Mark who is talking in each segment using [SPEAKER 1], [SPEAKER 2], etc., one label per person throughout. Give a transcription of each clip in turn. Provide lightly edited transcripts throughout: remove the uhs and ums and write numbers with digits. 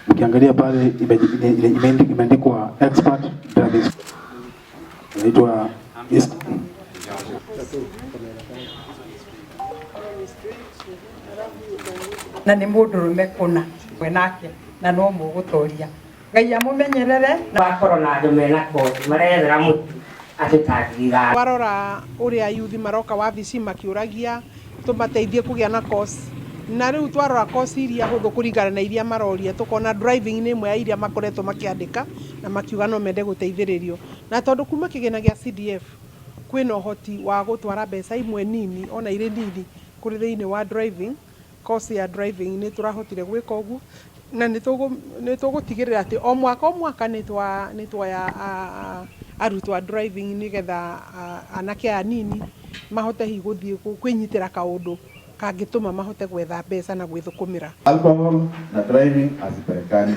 [SPEAKER 1] Ukiangalia pale imeandikwa Expert Driving School. Inaitwa East.
[SPEAKER 2] Na nĩ mũndũrũme kũna we nake na no mũgũtoria. Ngai amũmenyerere.
[SPEAKER 3] Wakorwo na andũ mena kothi marethera mũtu atĩ ta 5,000.
[SPEAKER 4] Warora ũrĩa yuthi maroka wabici makĩũragia tũmateithie kũgĩa na course, na rĩu twarora course iria hũthũ kũringana na iria maroria, tũkona driving nĩ ĩmwe ya iria makoretwo makĩandĩka na makiuga no mende gũteithĩrĩrio. Na tondũ kuma kĩgĩna gĩa CDF kwĩna ũhoti wa gũtwara mbeca imwe nini ona irĩ nini kũrĩ thĩinĩ wa driving course ya driving, nĩ tũrahotire gwĩka ũguo, na nĩ tũgũtigĩrĩra atĩ o mwaka o mwaka nĩ twoya arutwo a driving, nĩgetha anake aya nini mahote hihi gũthiĩ kwĩnyitĩra kaũndũ kangĩtũma mahote gwetha mbeca na gwĩthũkũmĩra.
[SPEAKER 5] Alcohol na driving hazipelekani.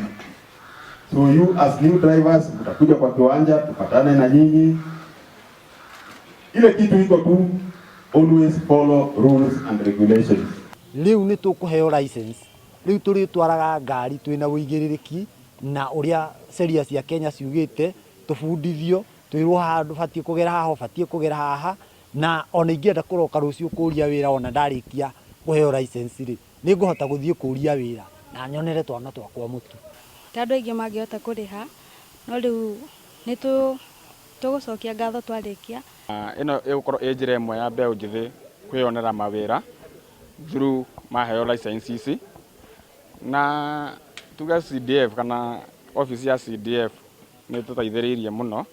[SPEAKER 5] So you as new drivers mtakuja kwa kiwanja tupatane na nyinyi. Ile kitu iko tu, always follow rules and regulations.
[SPEAKER 6] Rĩu nĩ tũkũheo license, rĩu tũrĩtwaraga ngari twĩna ũigĩrĩrĩki na ũrĩa sheria cia Kenya ciugĩte, tũbundithio, twĩrwo haha ndũbatiĩ kũgera haha, ũbatiĩ kũgera haha. Na ona ingĩenda kũroka rũciũ kũria wĩra, ona ndarĩkia kũheo license rĩ, nĩ ngũhota gũthiĩ kũria wĩra na nyonere twana twakwa mũtu.
[SPEAKER 7] Ti andũ aingĩ mangĩhota kũrĩha, no rĩu nĩ tũgũcokia ngatho twarĩkia.
[SPEAKER 8] Ĩno ĩgũkorwo ĩ njĩra ĩmwe ya mbeũ njĩthĩ kwĩyonera mawĩra through maheo license ici, na tuge CDF kana office ya CDF nĩ tũteithĩrĩirie mũno.